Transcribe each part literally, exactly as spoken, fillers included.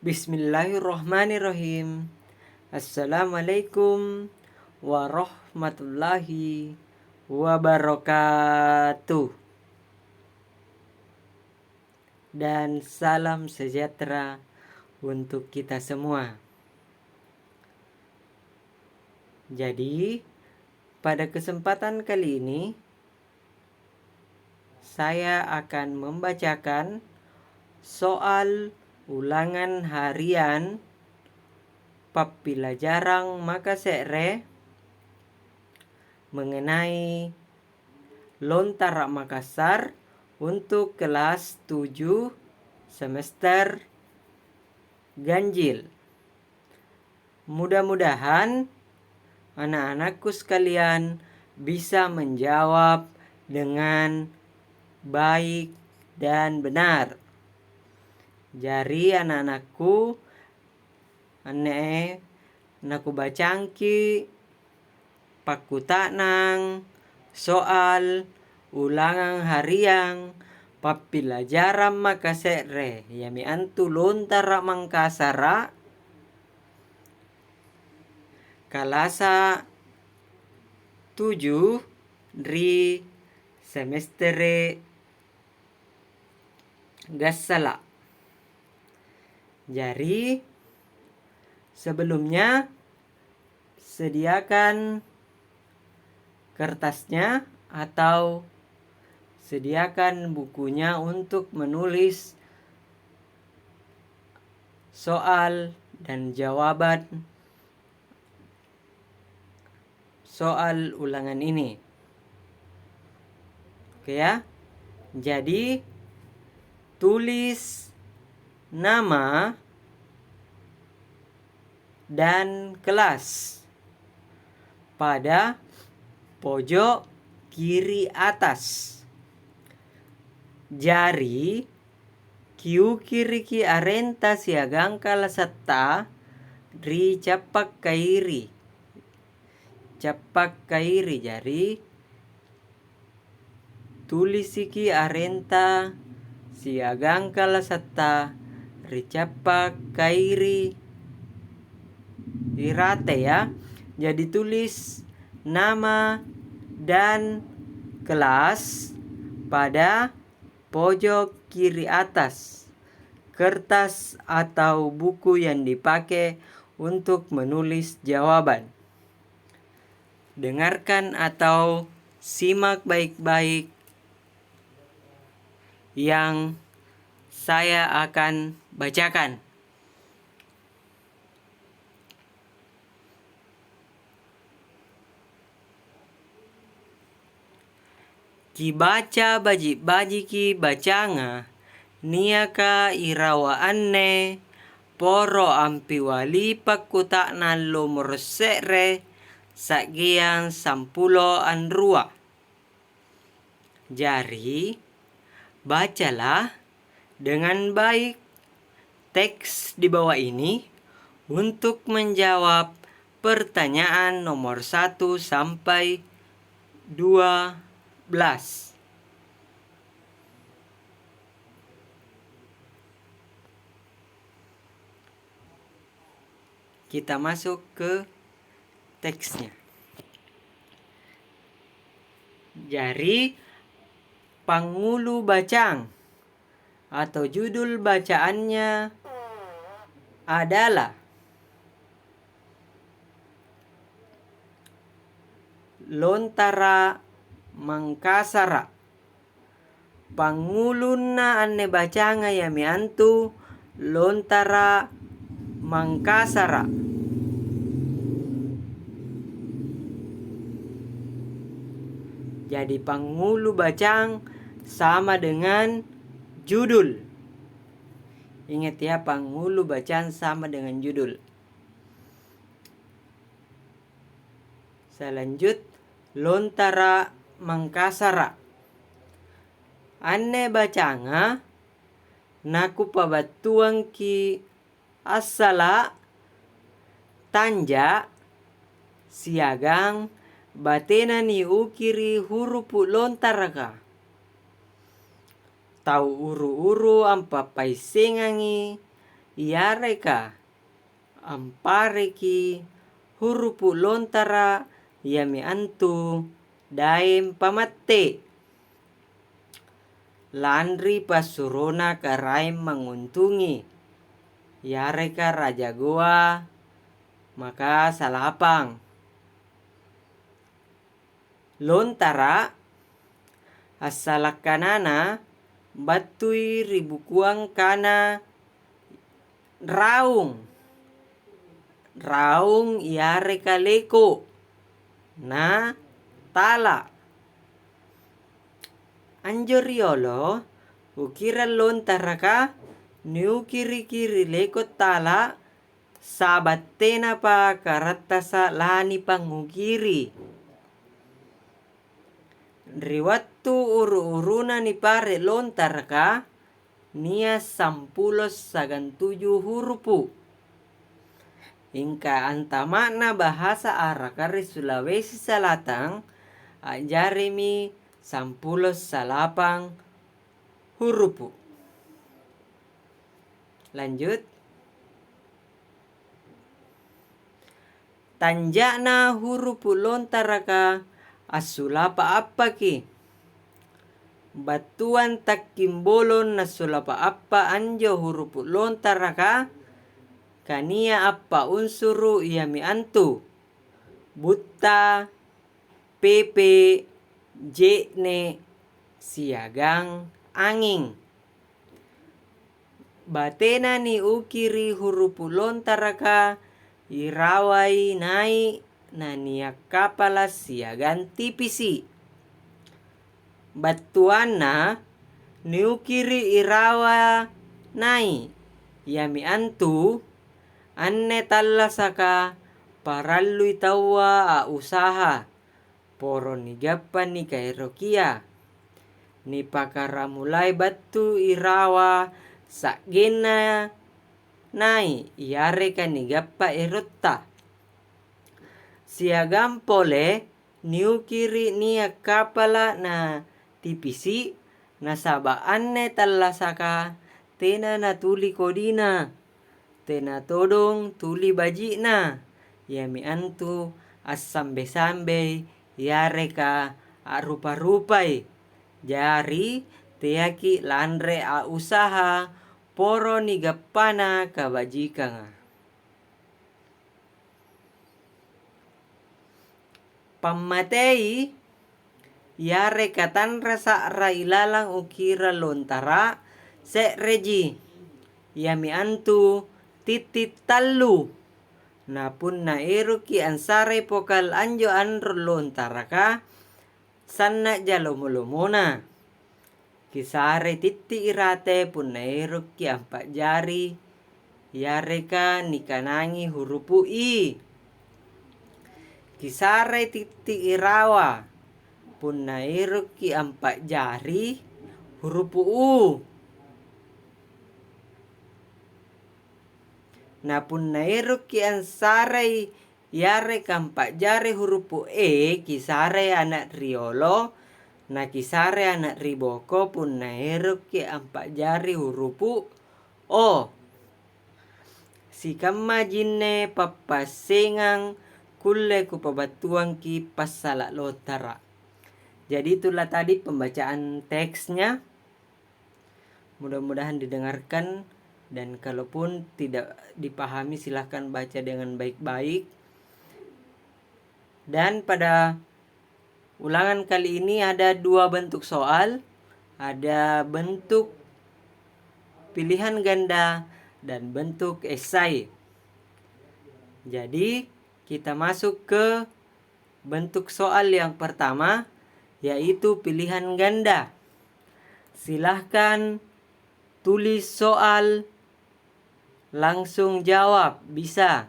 Bismillahirrahmanirrahim. Assalamualaikum warahmatullahi wabarakatuh. Dan salam sejahtera untuk kita semua. Jadi, pada kesempatan kali ini, saya akan membacakan soal ulangan harian pappilajarang makase're mengenai Lontara' Makassar untuk kelas tujuh semester ganjil. Mudah-mudahan anak-anakku sekalian bisa menjawab dengan baik dan benar. Jari, anak-anakku, anne nakubacangki pakkuta'nang soal ulangang hariang pappilajarang makase're, iami antu Lontara' Mangkasara', kalasa tuju ri semestere' gassala'. Jari, sebelumnya sediakan kertasnya atau sediakan bukunya untuk menulis soal dan jawaban soal ulangan ini. Oke ya. Jadi, tulis nama dan kelas pada pojok kiri atas. Jari, kiukiriki arenta siagang kalasatta ri cappa' kairi. Cappa' kairi, jari, tulisiki arenta siagang kalasatta ri cappa' kairi irate ya. Jadi, tulis nama dan kelas pada pojok kiri atas kertas atau buku yang dipakai untuk menulis jawaban. Dengarkan atau simak baik-baik yang saya akan bacakan. Kibaca baji'-bajiki bacanga niaka irawa anne, poro ampiwali pakkuta'nang lomoro' se're sa'geang sampulo anrua. Jari, bacalah dengan baik teks di bawah ini untuk menjawab pertanyaan nomor satu sampai dua belas. Kita masuk ke teksnya. Jari, pangngulu bacang atau judul bacaannya adalah Lontara' Mangkasara'. Pangngulunna anne bacanga iami antu Lontara' Mangkasara'. Jadi, pangngulu bacang sama dengan judul. Ingat ya, pangngulu bacang sama dengan judul. Selanjut, Lontara' Mangkasara'. Anne bacanga nakupabattuangki assala', tanja', siagang batena niukiri hurupu' lontaraka. Tau uru-uru ampappaissengangi yareka ampareki hurupu' lontara', iami antu daeng pamatte'. Lanri passurona Karaeng Manguntungi, yareka Raja Goa maka salapang. Lontara', assalakkanana battui ri bukuang kana raung. Raung yareka leko', na tala'. Anjo riolo ukirang lontaraka niukiriki ri leko' tala', saba' tenapa karattasa' lanipangngukiri. Ri wattu uru-uruna nipare' lontaraka, nia' sampulo sagantuju hurupu'. Mingka antama'na bahasa Araka ri Sulawesi Selatan, a'jarimi sampulo salapang hurupu'. Lanjut. Tanja'na hurupu' lontaraka assulapa' appaki. Battuang takkimbolong nassulapa' appa' anjo hurupu' lontaraka, kania' appa' unsuru' iami antu: butta, pepe', je'ne', siagang anging. Batena niukiri hurupu' lontaraka irawai nai' nania' kapala' siagang tipisi'. Battuanna niukiri irawa nai', iami antu anne tallasaka parallui taua a'usaha, poro nigappa nikaerokia. Nipakaramulai battu irawa sa'genna nai' yareka nigappa erotta. Siagang pole niukiri nia' kapala' na tipisi', nasaba' anne tallasaka tena natuli kodina, tena todong tuli baji'na, iami antu assambe-sambei yareka a'rupa-rupai. Jari, teaki' lanre a'usaha poro nigappana kabajikanga. Pammatei yareka tanra sa'ra ilalang ukirang lontara' se'reji, iami antu titti' tallu. Na punna erokki' ansarei pokal anjo anrong lontaraka, sanna'ja lomo-lomona. Kisarei titti' irate punna erokki' ampa'jari yareka nikanangi hurupu' i. Kisarei titti' irawa punna erokki' ampa'jari hurupu' u. Na punna erokki' ansarei yareka ampa'jari hurupu' e, kisarei ana' riolo, na kisarei ana' ri boko punna erokki' ampa'jari hurupu' o. Sikamma jinne pappassengang kulle kupabattuangki' passala' lontara'. Jadi, itulah tadi pembacaan teksnya. Mudah-mudahan didengarkan, dan kalaupun tidak dipahami, silahkan baca dengan baik-baik. Dan pada ulangan kali ini ada dua bentuk soal, ada bentuk pilihan ganda dan bentuk esai. Jadi, kita masuk ke bentuk soal yang pertama, yaitu pilihan ganda. Silahkan tulis soal, langsung jawab, bisa.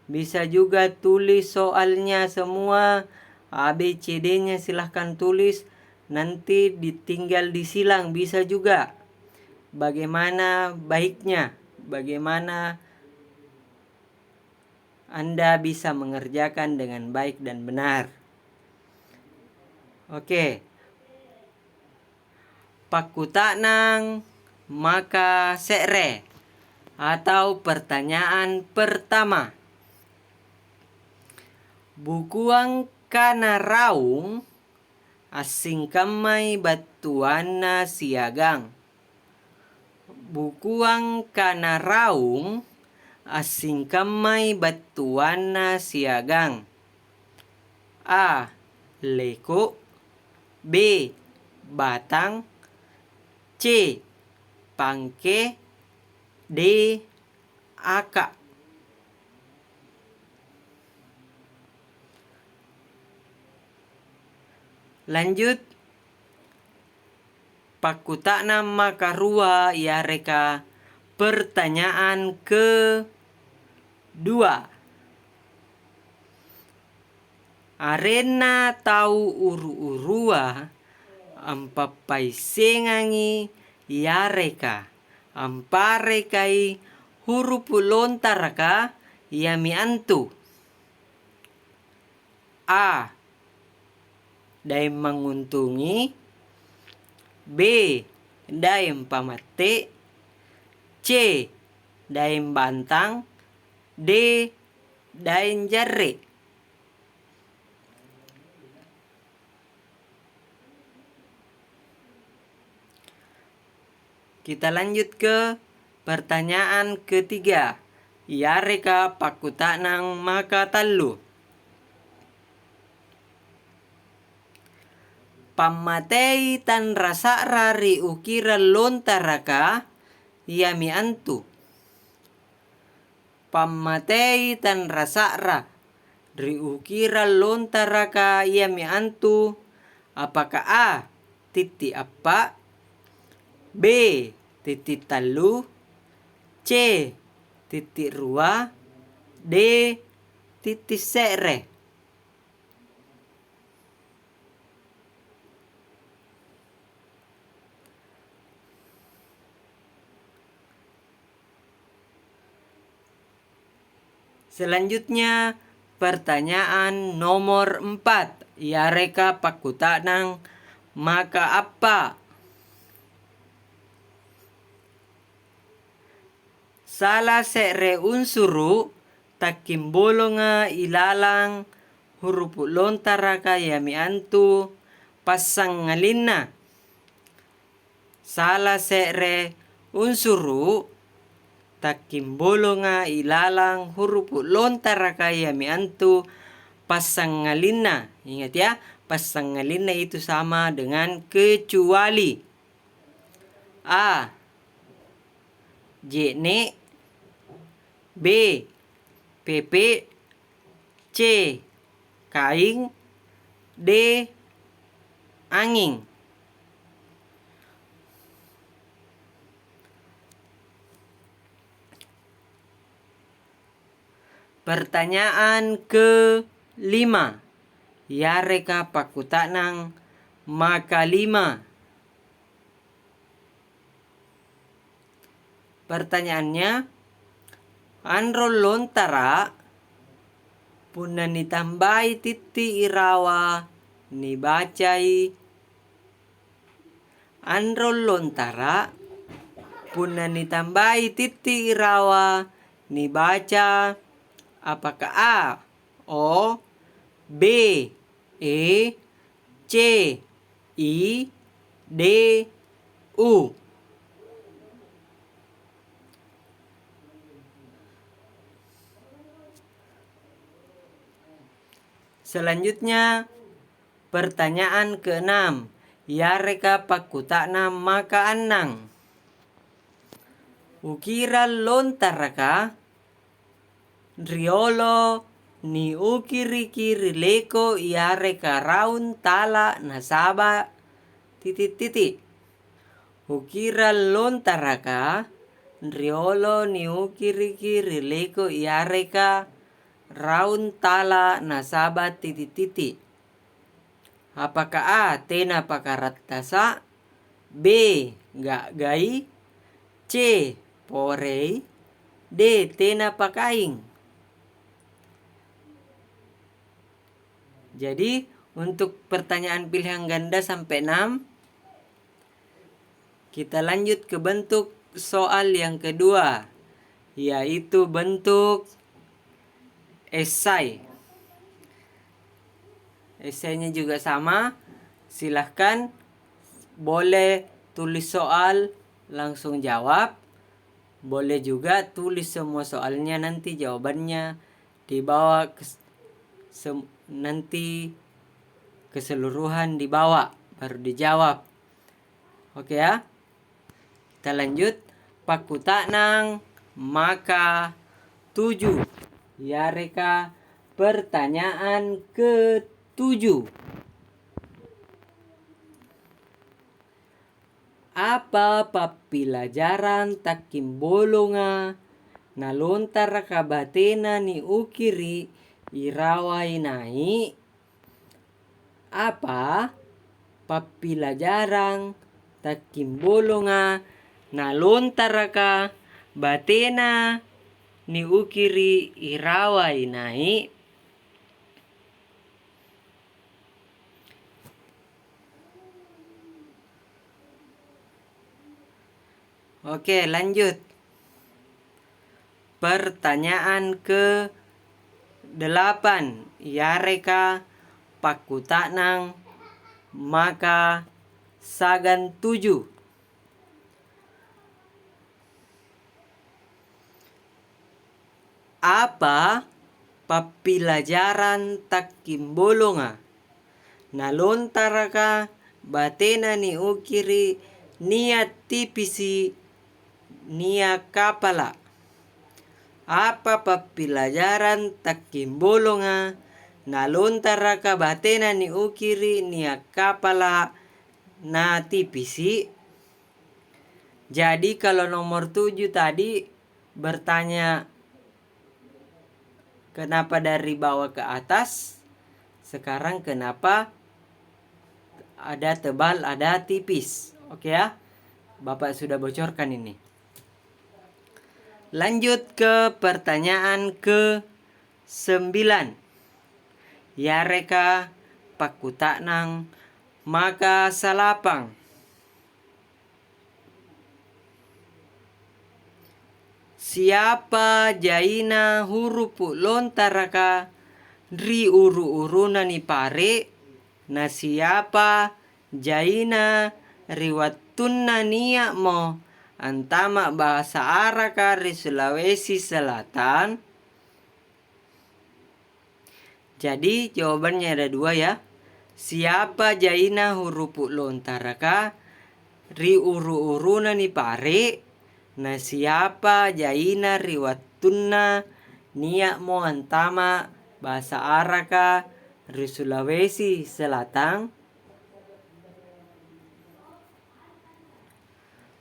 Bisa juga tulis soalnya semua, A B C D-nya silahkan tulis, nanti ditinggal disilang, bisa juga. Bagaimana baiknya, bagaimana Anda bisa mengerjakan dengan baik dan benar. Oke. Pakkuta'nang maka se're. Atau pertanyaan pertama, bukuang kanaraung assingkammai battuanna siagang. Bukuang kanaraung assingkammai battuanna siagang. A. Leko'. B. Batang. C. Pangke. D. Aka'. Lanjut, pakkuta'nang makarua yareka pertanyaan kedua. Arenna tau uru-urua ampappaissengangi yareka amparekai hurupu lontaraka iami antu. A. Daeng manguntungi. B. Daeng pamatte. C. Daeng bantang. D. Daeng jarre'. Kita lanjut ke pertanyaan ketiga, yareka pakkuta'nang maka tallu. Pammatei tanrasa'ra ri ukirang lontaraka iami antu. Pammatei tanrasa'ra ri ukirang lontaraka iami antu, apaka A, titti' appa', B, titti' tallu, C, titti' rua, D, titti' se're. Selanjutnya, pertanyaan nomor empat, yareka pakkuta'nang maka appa'. Sala se're unsuru' takkimbolonga ilalang hurupu' lontaraka iami antu passangalinna. Sala se're unsuru' takkimbolonga ilalang hurupu' lontaraka iami antu passangalinna. Ingat ya, passangalinna itu sama dengan kecuali. A. Je'ne'. B. Pepe'. C. Kaing. D. Anging. Pertanyaan kelima, yareka pakkuta'nang maka lima. Pertanyaannya, anrong lontara' punna nitambai titti' irawa nibacai Anrong lontara', punna nitambai titti' irawa, nibaca apaka A, O, B, E, C, I, D, U. Selanjutnya, pertanyaan keenam, yareka pakkuta'nang maka annang. Ukirang lontaraka riolo niukiriki ri leko yareka raung tala nasaba' titi'-titi'. Ukirang lontaraka riolo niukiriki ri leko yareka raung tala nasaba' titi'-titi'. Apaka A, tena pakarattasa', B, ga'gai, C, porei, D, tena pakaing? Jadi, untuk pertanyaan pilihan ganda sampai enam, kita lanjut ke bentuk soal yang kedua. yaitu bentuk esai. Esainya juga sama, silahkan boleh tulis soal langsung jawab, boleh juga tulis semua soalnya, nanti jawabannya dibawa kes-, sem-, nanti keseluruhan dibawa, baru dijawab. Oke ya. Kita lanjut. Pakkuta'nang maka tuju, yareka pertanyaan ketuju. Apa pappilajarang takkimbolonga nalontaraka batena niukiri irawai nai'? Apa pappilajarang takkimbolonga nalontaraka batena niukiri irawai nai'? Oke, lanjut. Pertanyaan ke delapan, yareka pakkuta'nang maka sagan tuju. Apa pappilajarang takkimbolonga nalontaraka batena niukiri nia' tipisi, nia' kapala'? Apa pappilajarang takkimbolonga nalontaraka batena niukiri nia' kapala' na tipisi? Jadi, kalau nomor tujuh tadi bertanya, kenapa dari bawah ke atas? Sekarang, kenapa ada tebal, ada tipis? Oke ya, Bapak sudah bocorkan ini. Lanjut ke pertanyaan ke sembilan. Yareka pakkuta'nang maka salapang. Siapa jaina hurupu lontaraka ri uru-uruna nipare', na siapa jaina ri wattunna nia'mo antama' bahasa Araka ri Sulawesi Selatan? Jadi, jawabannya ada dua ya. Siapa jaina hurupu lontaraka ri uru-uruna nipare', na siapa jaina ri wattunna nia'mo antama' bahasa Araka ri Sulawesi Selatang?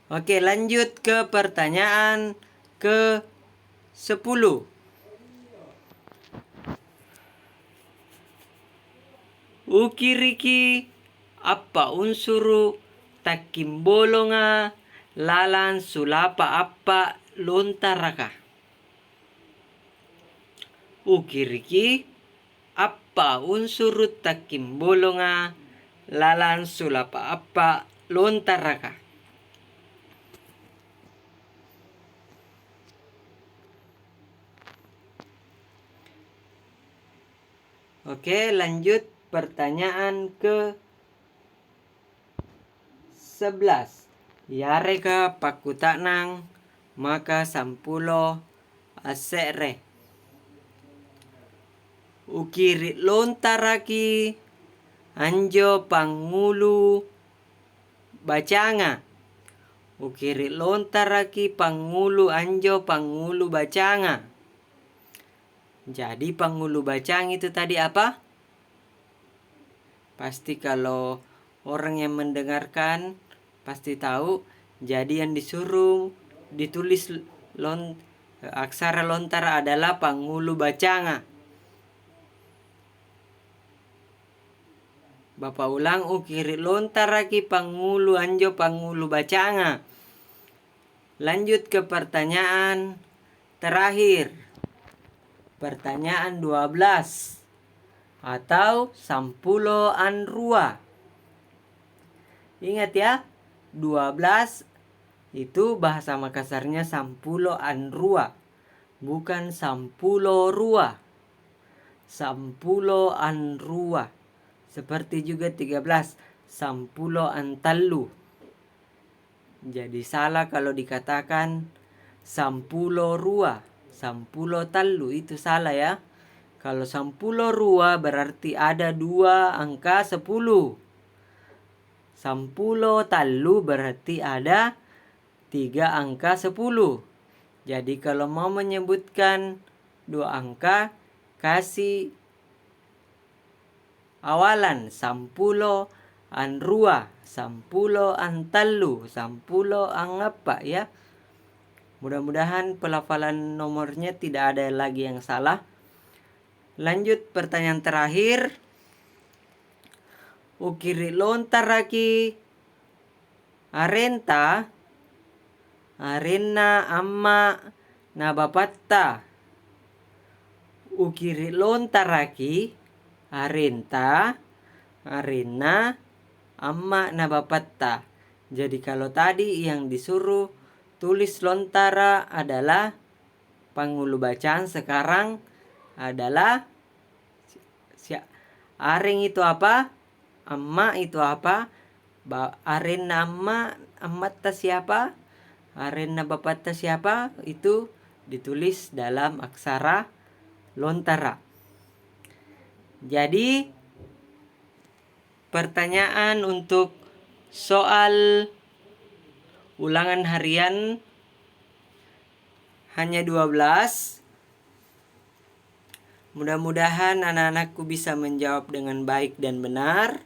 Oke, lanjut ke pertanyaan ke sepuluh. Ukiriki appa' unsuru' takkimbolonga lalang sulapa' appa' lontaraka. Ukiriki appa' unsuru' takkimbolonga lalang sulapa' appa' lontaraka. Oke, lanjut pertanyaan ke sebelas. Yareka pakkuta'nang maka sampulo asse're. Ukiri' lontaraki anjo pangngulu bacanga. Ukiri' lontaraki pangngulu anjo pangngulu bacanga. Jadi, pangngulu bacang itu tadi apa? Pasti kalau orang yang mendengarkan pasti tahu, jadi yang disuruh ditulis lon-, aksara lontara adalah pangngulu bacanga. Bapa' ulang, ukiri' lontaraki pangngulu anjo pangngulu bacanga. Lanjut ke pertanyaan terakhir. Pertanyaan dua belas atau sampulo anrua. Ingat ya, dua belas itu bahasa Makassarnya sampulo anrua. Bukan sampulo rua, sampulo anrua. Seperti juga tiga belas, sampulo antallu. Jadi salah kalau dikatakan sampulo rua, sampulo tallu, itu salah ya. Kalau sampulo rua berarti ada dua angka sepuluh. Sampulo tallu berarti ada tiga angka sepuluh. Jadi kalau mau menyebutkan dua angka, kasih awalan sampulo anrua, sampulo antallu, sampulo angappa ya. Mudah-mudahan pelafalan nomornya tidak ada lagi yang salah. Lanjut pertanyaan terakhir. Ukiri lontaraki arenta, arenna amma na bapatta. Ukiri lontaraki arenta, arenna amma na bapatta. Jadi kalau tadi yang disuruh tulis lontara adalah pangulu bacaan, sekarang adalah si-, areng itu apa? Amma itu apa? Ba-, arenna amma, ammatta siapa? Arenna bapatta siapa? Itu ditulis dalam aksara lontara. Jadi, pertanyaan untuk soal ulangan harian hanya dua belas. Mudah-mudahan anak-anakku bisa menjawab dengan baik dan benar.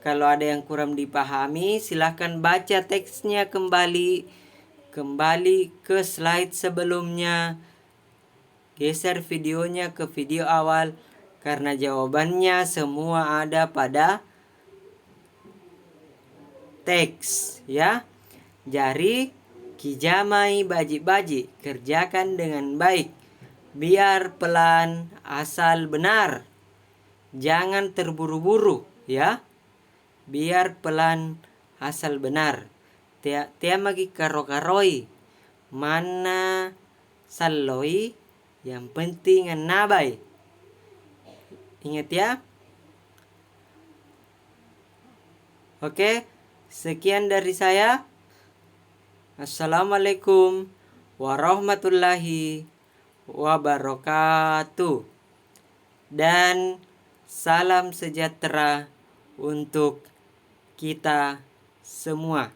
Kalau ada yang kurang dipahami, silahkan baca teksnya kembali, kembali ke slide sebelumnya, geser videonya ke video awal, karena jawabannya semua ada pada teks, ya. Jari, kijamai baji'-baji', kerjakan dengan baik. Biar pelan, asal benar. Jangan terburu-buru, ya. Biar pelan, asal benar. Tea-, teamaki karo-karoi. Manna salloi, yang penting annabai. Ingat, ya. Oke, sekian dari saya. Assalamualaikum warahmatullahi wabarakatuh. Dan salam sejahtera untuk kita semua.